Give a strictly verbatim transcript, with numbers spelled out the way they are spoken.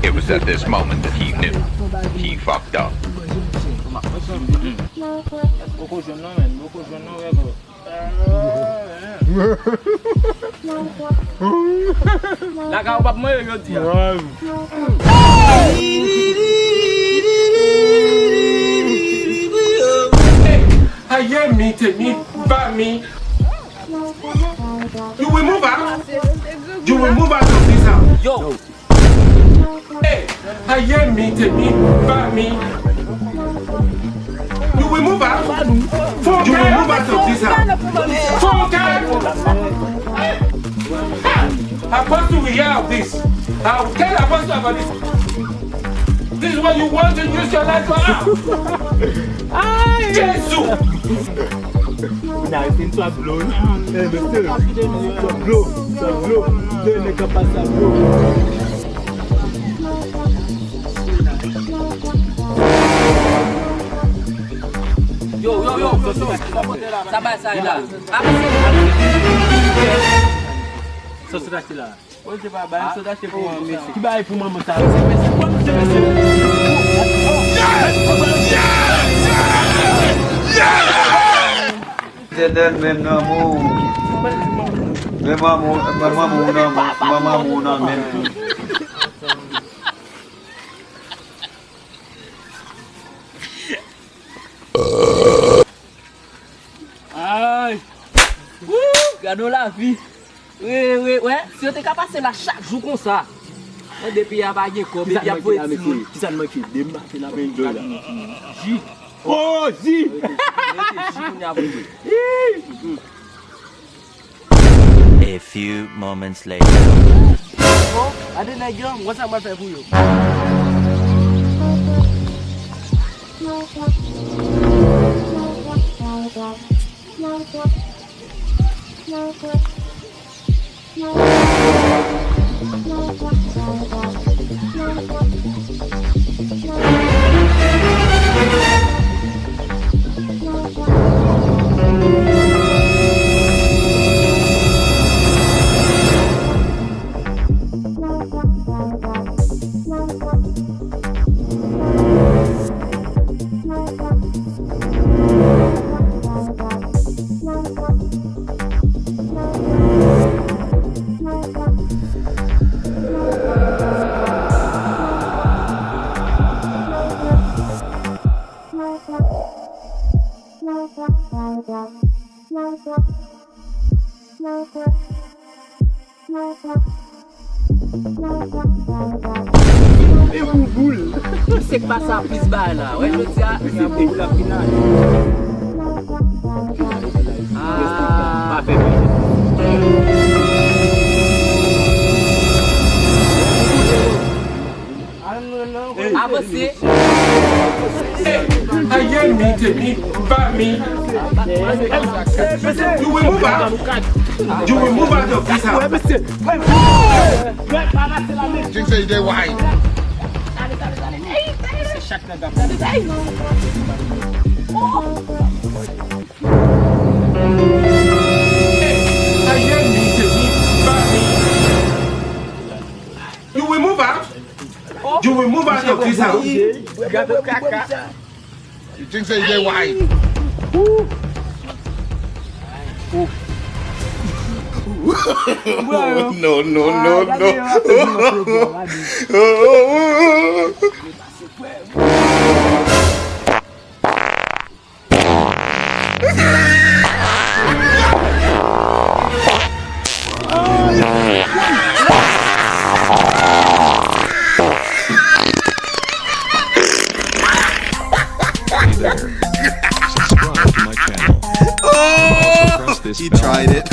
It was at this moment that he knew. He fucked up. Poko jwenn non, men. Poko jwenn non, men. Lakay ou p ap manje jodi a. Hey, I am me, to me, by me. You will move out. You will move out of this house. Yo. Hey, I am me, to me, by me. You will move out. You will move out of this house. Full time. Apostle, we are of this. I will tell Apostle about this. This is what you want to use your life for. Jezi! Now you think to blow. Eh, mesye. To blow. To blow. Then they can pass that blow. Yo, yo, yo, yo, yo. Sa bay sa la. Sa se achte la. Bon, se pa bay, se achte pou mwen, mesye. Ki bay pou manman sa? Etènèl, men nan men w. Men manman, men manman ou nan men, manman ou nan men. Ay! Wou! Gade yon lavi. Wi, wi, wè. Si yo te ka pase la chak jou konsa. Mwen depi a pa gen kòb, epi ap voye timoun. Kisa n manke? Demen maten n ap enjoy la. Ji. Oh, ji! Mete ji kounye a pou nou. A few moments later. Bon, gade nèg yo, m konn sa m pral fè pou yo. E pou boul. Se k pa sa plis bay la. Wè, jodi a. Se pou la final. Ah. Pa fè pye. Avanse. Hey, I am me, to me, by me. You will move out. You will move out of this house. Think say they wise. Hey, I am me, to me, by me. You will move out. You will move out of this house. You think say they wise? No, no, no, no. Hey there. Subscribe to my channel. Also press this bell. He tried it.